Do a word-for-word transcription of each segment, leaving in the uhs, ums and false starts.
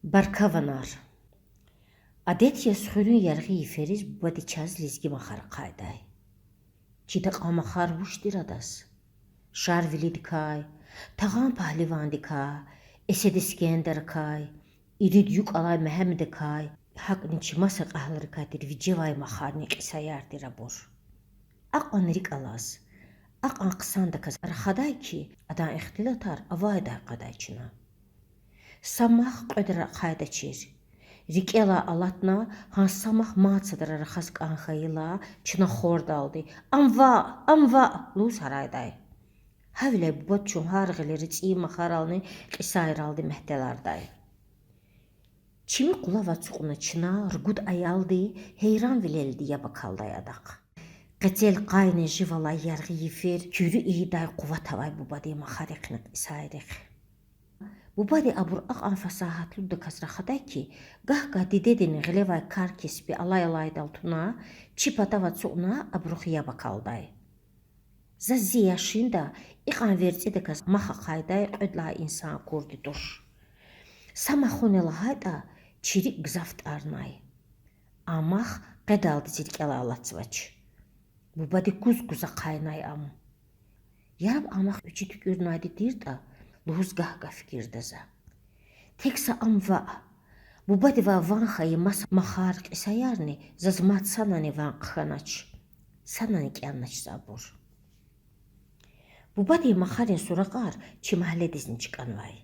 Баркаванар. Адет яз хуьруьн яргъи йифериз бубади чаз лезги махар ахъайдай. Чида кьван махар вуч тир адаз? Шарвилидикай, Тагъан пагьливандикай, Эсед Искендеракай, ирид юкӀ алай Мегьамедакай, гьакӀни чи маса кьегьалрикай тир вижевай махарни кьисаяр тир абур. Акьван рикӀ алаз, акьван хъсандаказ рахадай хьи, адан ихтилатар авайдай кьадай чна. Са мах кьведра ахъайдачир. РикӀелай алатна, гьа са мах мад садра рахаз кӀан хьайила, чна хордалди: «Ам ваъ! Ам ваъ!» лугьуз гьарайдай. Гьавиляй бубад чун гьар гъилера цӀийи махарални кьисайралди мягьтелардай. Чими къулав ацукьна чна, ругуд аялди, гьейранвилелди яб акалдай адахъ. Къецел къайни жив алай яргъи йифер куьруь ийидай къуват авай бубадин махарихъни кьисайрихъ. Бубади абур акьван фасагьатлудаказ рахадай хьи, гагь-гагь дидедин гъилевай кар-кеспи алай-алайдал туна, чи патав ацукьна абурухъ яб акалдай. Заз зи яшинда икьван верцӀидаказ мах ахъайдай кьвед лагьай инсан акурди туш. Са махуни лагьайтӀа, чи рикӀ гзаф тӀарнай. А мах къедалди зи рикӀелай алатзавач. Бубади куз-куз ахъайнай ам. Яраб а мах вичи туькӀуьрнайди тиртӀа лугьуз гагь-гагь фикирда за. Тек са ам ваъ, бубадивай ван хьайи маса махар, кьисаярни заз мад санани ван хъхьанач, санани кӀелнач за абур. Бубадин махарин суракьар чи магьледизни чкӀанвай.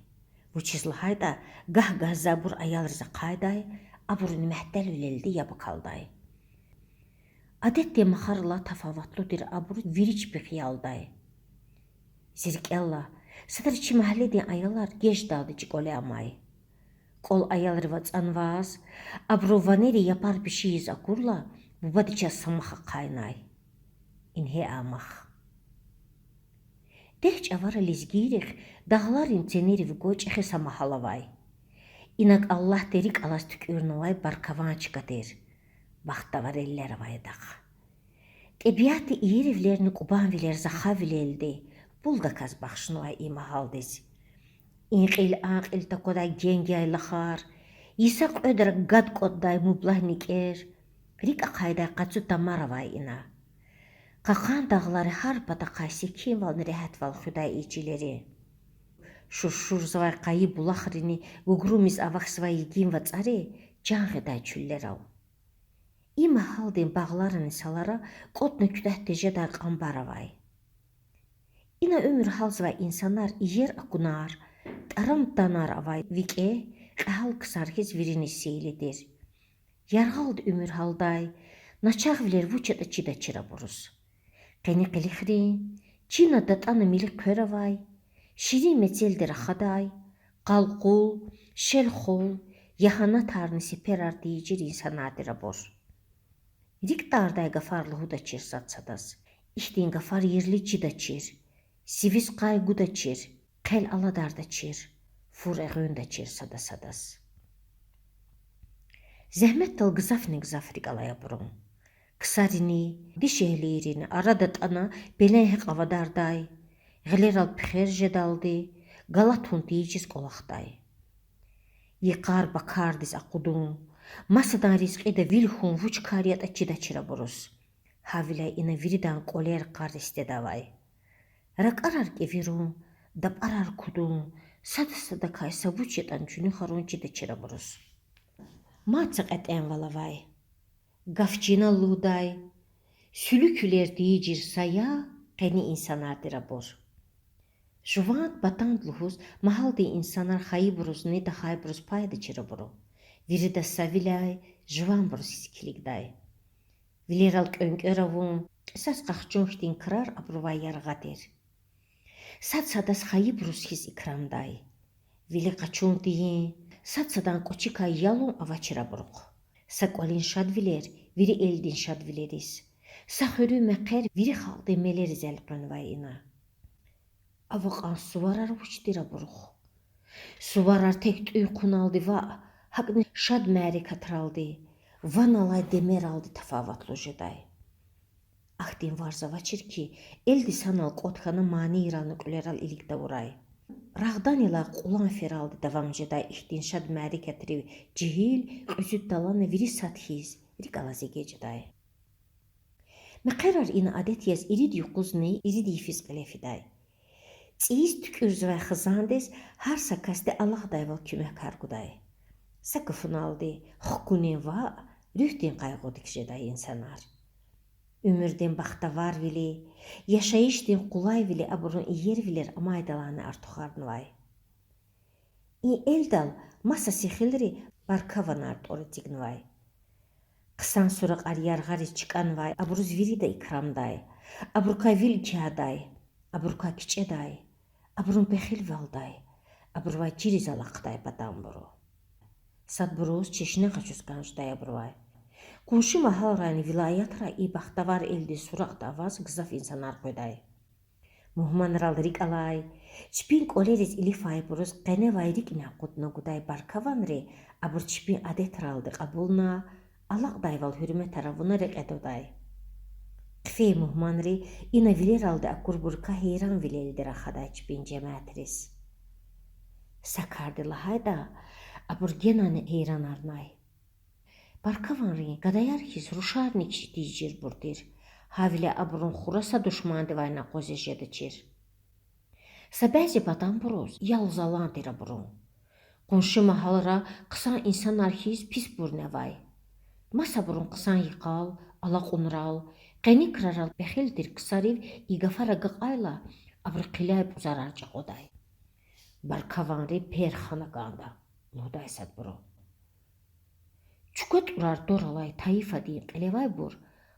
Вучиз лагьайтӀа гагь-гагь за абур аялриз ахъайдай, абурни мягьтелвилелди яб акалдай. Адетдин махарилай тафаватлу тир абур вири чпихъ ялдай. Зи рикӀелай, садра чи магьледин аялар геждалди чи кӀвале амай. КӀвал аялрив ацӀанваз, абурун ванери япар пиши ийиз акурла, бубади чаз са мах ахъайнай. Ингье а мах. Дегь чӀавара лезгийрихъ дагъларин ценерив гвай чӀехи са магьал авай. Инаг Аллагьди рикӀ алаз туькӀуьрнавай баркаван чка тир. Бахтавар эллер авай адахъ. ТӀебиатдин иеривилерни кӀубанвилер захавилелди, пулдаказ бахшнавай и магьалдиз. И кьил а кьил таквадай генг яйлахар, йиса кьведра гад кӀватӀдай мублагь никӀер, рикӀ ахъайдай къацу тамар авай ина. Кьакьан дагълари гьар патахъай секинвални регьятвал хуьдай и чилери. Шуршурзавай къайи булахрини гугрумиз авахьзавай йигин вацӀари чан гъидай чуьллерал. И магьалдин багъларани салара кӀватӀна куьтягь тежедай кьамбар авай. Ина уьмуьр гьалзавай инсанар иер акунар, тӀарам-танар авай викӀегь, кьегьал ксар хьиз вириниз сейли тир. Яргъалди уьмуьр гьалдай, начагъвилер вуч ятӀа чидачир абуруз. Къени къилихрин, чина датӀана мили хъвер авай, ширин мецелди рахадай, къалкъул, шел-хъул, ягьанатарни сеперар тийижир инсанар тир абур. РикӀ тӀардай гафар лугьудачир сад-садаз. Ихьтин гафар ерли чидачир, сивиз къай гудачир, хъел аладардачир, фур эгъуьндачир сада-садаз. Зегьметдал гзафни-гзаф рикӀ алай абурун. Ксарини, дишегьлийрини ара датӀана пелен гьекь авадардай, гъилерал пехер жедалди, галатун тийижиз кӀвалахдай. Йикъар бакардиз акъудун, масадан ризкьида вил хьун вуч кар ятӀа чидачир абуруз. Гьавиляй ина виридан кӀвалер къар истедавай. РакӀарар кӀевирун, дапӀарар кудун, сада-садакай са вуч ятӀани чуьнуьхарун чидачир абуруз. Мад са кьетӀенвал авай. Гаф чинал лугьудай, суьлуьквилер тийижир сая, къени инсанар тир абур. Жуванд-патанд лугьуз магьалдин инсанар хайибурузни тахайбуруз пайдачир абуру. Виридаз са виляй жуванбуруз хьиз килигдай. Вилерал кӀвенкӀвер авун, кьисас къахчун хьтин крар абурувай яргъа тир. Сад-садаз хайибуруз хьиз икрамдай. Вили къачун тийин, сад-садан кӀвачикай ялун авачир абурухъ. Са кӀвалин шадвилер вири элдин шадвилериз, са хуьруьн мехъер вири халкьдин мелериз элкъвенвай ина. Авакьан суварар вуч тир абурухъ? Суварар тек тӀуьн-хъуналди ваъ, гьакӀни шад мярекатралди, ван алай демералди тафаватлу жедай. Ахьтин варз авачир хьи, элди санал кӀватӀ хьана манийрални кьуьлерал илик тавурай. Рагъданилай Кьулан фералди давам жедай ихьтин шад мярекатри жегьил, кьуьзуьд талгьана вири сад хьиз рикӀ алаз эгечӀдай. Мехъерар ина адет яз ирид юкъузни ирид йифиз кьиле фидай. ЦӀийиз туькӀуьрзавай хизандиз гьар са касди алакьдайвал куьмекар гудай. Са гафуналди, хкунин ваъ, руьгьдин къайгъудик жедай инсанар. Уьмуьрдин бахтаварвили, яшайишдин къулайвили абурун иервилер амайдалайни артухарнавай. И элдал маса сихилри Баркаванар тӀвар эцигнавай. Хъсан суракьар яргъариз чкӀанвай абуруз вирида икрамдай, абурукай вил кядай, абурукай кичӀедай, абурун пехилвалдай, абурувай чириз алахъдай патанбуру. Садбуруз чешне къачуз кӀан жедай абурувай. Къунши магьалрайни вилаятрай и бахтавар элдин суракьда аваз гзаф инсанар къведай. Мугьманрал рикӀ алай, чпин кӀвалериз илифайбуруз къеневай рикӀни акъудна гудай Баркаванри абур чпин адетралди кьабулна, алакьдайвал гьуьрметар авуна рекье твадай. Хъфей мугьманри ина вилералди акурбурукай гьейранвилелди рахадай чпин жемятриз. Са карди лагьайтӀа, абур генани гьейранарнай. Баркаванри гадаяр хьиз рушарни кичӀе тийижирбур тир, гьавиляй абурун хура са душмандивайни акъвазиз жедачир. Са бязи патанбуруз ял-залан тир абурун. Къунши магьалра хъсан инсанар хьиз писбурни авай. Масабурун хъсан йикъал, алакьунрал, къени крарал пехил тир ксарив и гафар агакьайла, абуру хъиляй пӀузарар чӀакьвадай. Баркаванри пер хана кӀанда, лугьудай садбуру. ЧукватӀурар тӀвар алай тайифадин кьилевайбур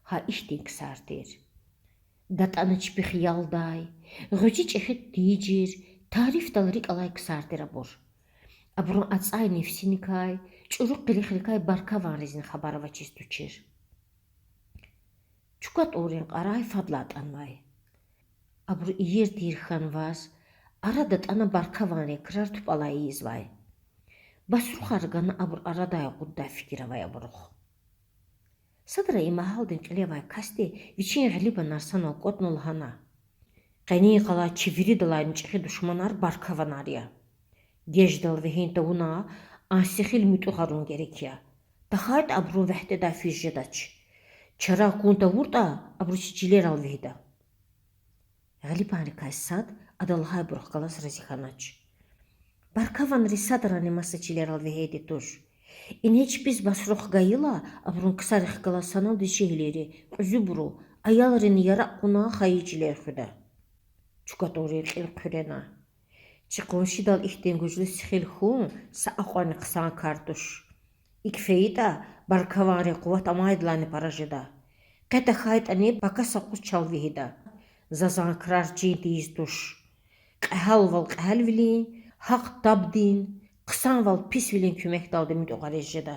гьа ихьтин ксар тир. ДатӀана чпихъ ялдай, гъвечӀи-чӀехи тийижир, тарифдал рикӀ алай ксар тир абур. Абурун ацӀай нефсиникай, чӀуру къилихрикай Баркаванризни хабар авачиз тушир. ЧукватӀуррин кьарай фадлай атӀанвай. Абуру иер-тир хьанваз, ара датӀана Баркаванрин крар тупӀ алай ийизвай. Басрухар гана абур арадай акъуддай фикир авай абурухъ. Садра и магьалдин кьилевай касди вичин гъилибанар санал кӀватӀна лагьана: Къенин къалай чи виридалайни чӀехи душманар Баркаванар я. Геждал вегьин тавуна, а сихил муьтӀуьгъарун герек я. ТахьайтӀа абурун вегьтедай физ жедач. Чара акун тавуртӀа, абуру чи чилерал вегьида. Гъилибанрикай сад ада лагьайбурухъ галаз рази хьанач. Баркаванри садрани маса чилерал вегьейди туш. Ингье чпиз Басрухъ гайила, абурун ксарихъ галаз саналди жегьилри, кьуьзуьбуру, аялрини яракь кьуна хайи чилер хуьда. ЧукватӀуррин кьил хъуьрена. Чи къуншидал ихьтин гужлу сихил хьун са акьванни хъсан кар туш. ИкӀ фейитӀа, Баркаванрин къуват амайдалайни пара жеда. Къе тахьайтӀани, пака са къуз чал вегьида. Заз а крар чин тийиз туш. Кьегьалвал кьегьалвилин, гьахъ табдин, хъсанвал писвилин куьмекдалди муьтӀуьгъариз жеда.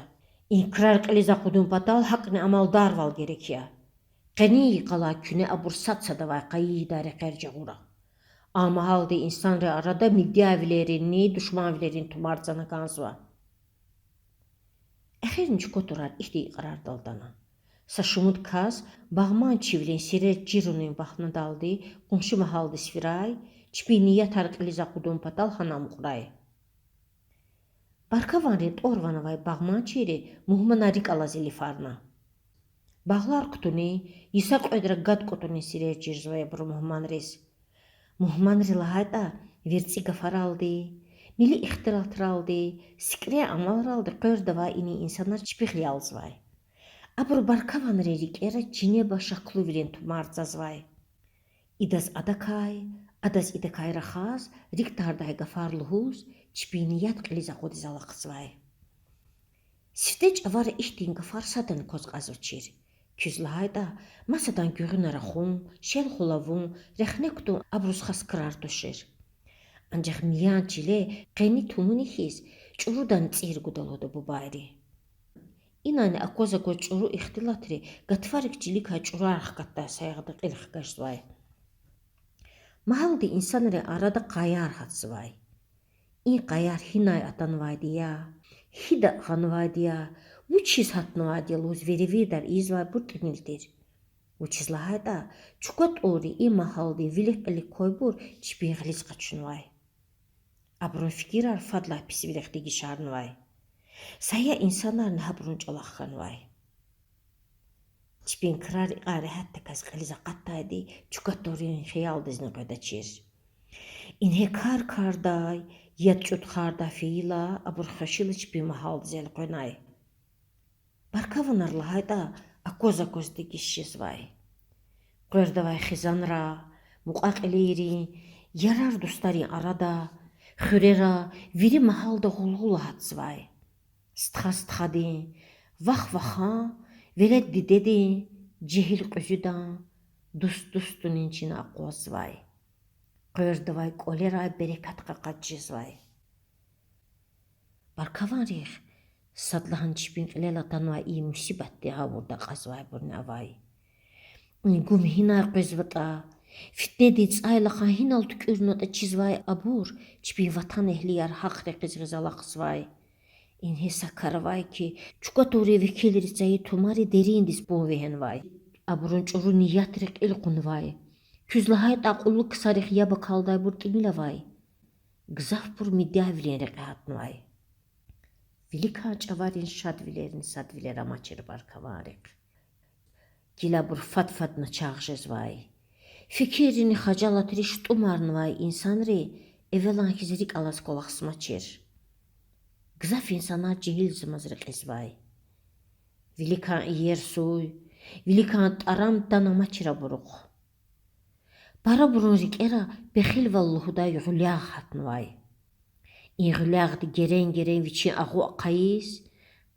И крар кьилиз акъудун патал гьакӀни амалдарвал герек я. Къенин йикъалай куьне абур сад-садавай къайи йидай рекьер жагъура. А магьалдин инсанрин арада мидявилеринни душманвилерин тумар цана кӀанзава. Эхирни ЧукватӀурар ихьтин икьрардал атана. Са шумуд кас багъманчивилин сирер чирунин багьнадалди къунши магьалдиз фирай, чпин ниятар кьилиз акъудун патал гьана амукьрай. Баркаванрин тӀвар-ван авай багъманчийри мугьманар рикӀ алаз илифарна. Багълар кутунин, йиса кьведра гад кӀутӀунин сирер чирзавай абуру мугьманриз. Мугьманри лагьайтӀа, верцӀи гафаралди, мили ихтилатралди, сикӀрен амалралди къвердавай ини инсанар чпихъ ялзавай. Абуру Баркаванрин рикӀера чинеба шаклувилин тумар цазвай. Идаз адакай, адаз идакай рахаз, рикӀ тардай гафар лугьуз, чпин ният кьилиз акъудиз алахъзавай. Сифте чӀавара ихьтин гафар садани кваз кьазвачир. Куьз лагьайтӀа, масадан гуьгъуьна рахун, шел-хул авун, рехне кутун абуруз хас крар тушир. Анжах миян чиле къени тумуни хьиз чӀурудани цӀийир гуда лугьуда бубайри. Инани акваз-акваз чӀуру ихтилатри гатфарик чиликай чӀурар хкатдай саягъда кьил хкажзавай. Магьалдин инсанрин арада къаяр гьатзавай. И къаяр гьинай атанвайди я, гьида гъанвайди я, вучиз гьатнавайди я лугьуз веревирдар ийизвайбур тӀимил тир. Вучиз лагьайтӀа, ЧукватӀурри и магьалдин вилик-кьилик квайбур чпин гъилиз къачунвай. Абурун фикирар фадлай писвилихъ дегишарнавай. Сая инсанарни гьабурун чӀалахъ хьанвай. Чпин крар икьван регьятдаказ кьилиз акъатдайди чукватуррин хиялдизни къведачир. Ингье кар-кардай, яд чӀутхардай фейила, абур хвешила чпин магьалдиз элкъвенай. Баркаванар лагьайтӀа, акваз-акваз дегиш жезвай. Къвердавай хизанра, мукьва-кьилийрин, ярар-дустарин арада, хуьрера, вири магьалда гъулгъула гьатзавай. Стха-стхадин, вах-вахан, велед-дидедин, жегьил-кьуьзуьдан, дуст-дустунин чина акъвазвай. Къвердавай кӀвалерай берекат къакъат жезвай. Баркаванрихъ садлагьана чпин кьилел атанвай и мусибатдин гъавурда акьазвайбурни авай. Гум гьинай къвезватӀа, фитнедин цӀайлахъан гьинал туькӀуьрнаватӀа чизвай абур чпин ватанэгьлияр гьахъ рекьиз гъиз алахъзавай. Ингье са кар авай хьи, чукватуррин векилриз цайи тумари дериндиз пун вегьенвай. Абурун чӀуру ниятри кьил кьунвай. Куьз лагьайтӀа, акьуллу ксарихъ яб акалдайбур тӀимил авай. Гзафбур мидявилин рекье гьатнавай. Виликан чӀаварин шадвилерни садвилер амачир Баркаванрихъ. Гила абур фад-фад начагъ жезвай. Фикиррини хажалатри шутӀумарнавай инсанри эвелан хьиз рикӀ алаз кӀвалахзамачир. Гзаф инсанар жегьилзамаз рекьизвай. Виликан иер суй, виликан тӀарам тан амачир абурухъ. Парабурун рикӀера пехилвал лугьудай гъуьлягъ гьатнавай. И гъуьлягъди герен-герен вичин агъу ахъайиз,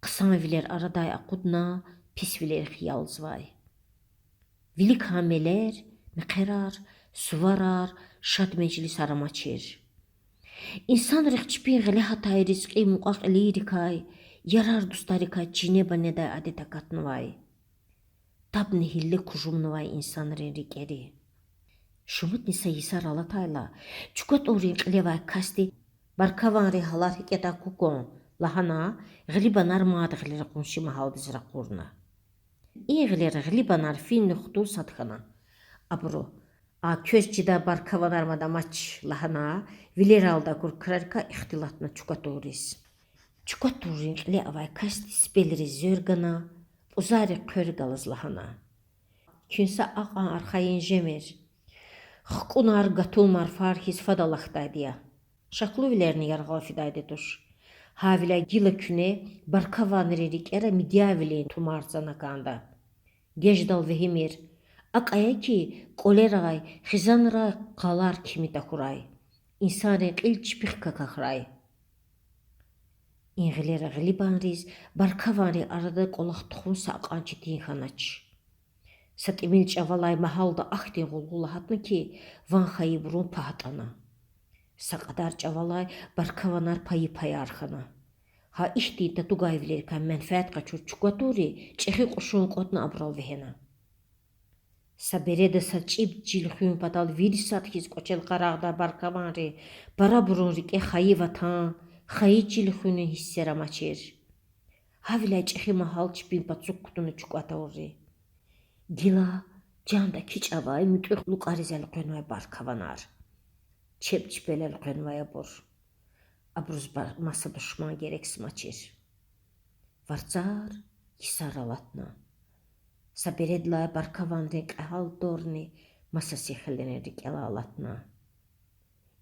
хъсанвилер арадай акъудна, писвилер хиялзавай. Виликан мелер, мехъерар, суварар, шад межлисар амачир. Инсанрихъ чпин гъиле гьатай ризкьи мукьва-кьилийрикай, ярар-дустарикай чинеба недай адет акатнавай. Табни гьилле кужумнавай инсанрин рикӀери. Шумудни са йисар алатайла, чукватӀуррин кьиле авай касди, Баркаванрин гьалар гьикӀ ятӀа акун кван, лагьана, гъилибанар мад гъилера къунши магьалдиз ракъурна. И гъилера гъилибанар финни хтун сад хьана. Абуру: А квез чидай Баркаванар мад амач, лагьана, вилералди акур крарикай ихтилатна чукватӀурриз. ЧукватӀуррин кьиле авай касди сипелриз зверг гана, пӀузаррик хъвер галаз лагьана: Куьн са акьван архайин жемир. ХкӀунар гатун марфар хьиз фад алахьдайди я. Шаклувилерни яргъал фидайди туш. Гьавиляй гила куьне Баркаванрин рикӀера мидявилин тумар цана кӀанда. Геждал вегьимир. АкӀ ая хьи, кӀвалерай, хизанрай къалар кими тахьурай. Инсанрин кьил чпихъ какахьрай. И гъилера гъилибанриз Баркаванрин арада кӀвалах тухун са акьван четин хьанач. Са тӀимил чӀавалай магьалда ахьтин гъулгъула гьатна хьи, ван хьайибурун пагь атӀана. Са кьадар чӀавалай Баркаванар пайи-паяр хьана. Гьа ихьтин татугайвилерикай менфят къачур чукватӀурри чӀехи кьушун кӀватӀна абурал вегьена. Са береда са чӀиб чил хуьн патал вири сад хьиз кӀвачел къарагъдай Баркаванрин парабурун рикӀе хайи ватан, хайи чил хуьнин гьиссер амачир. Гьавиляй чӀехи магьал чпин пацук кутуна чукватӀурри. Гила жанда кичӀевай муьтӀуьгъ лукӀариз элкъвенвай Баркаванар. Чеб чпел элкъвенвай абур. Абуруз ба-, маса душман герексмачир. Варцар, йисар алатна. Са бередилай Баркаванрин кьегьал тӀварни маса сихилрин рикӀелай алатна.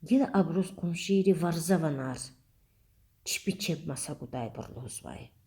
Гила абуруз къуншийри варзаванар, чпи чеб маса гудайбур лугьузвай.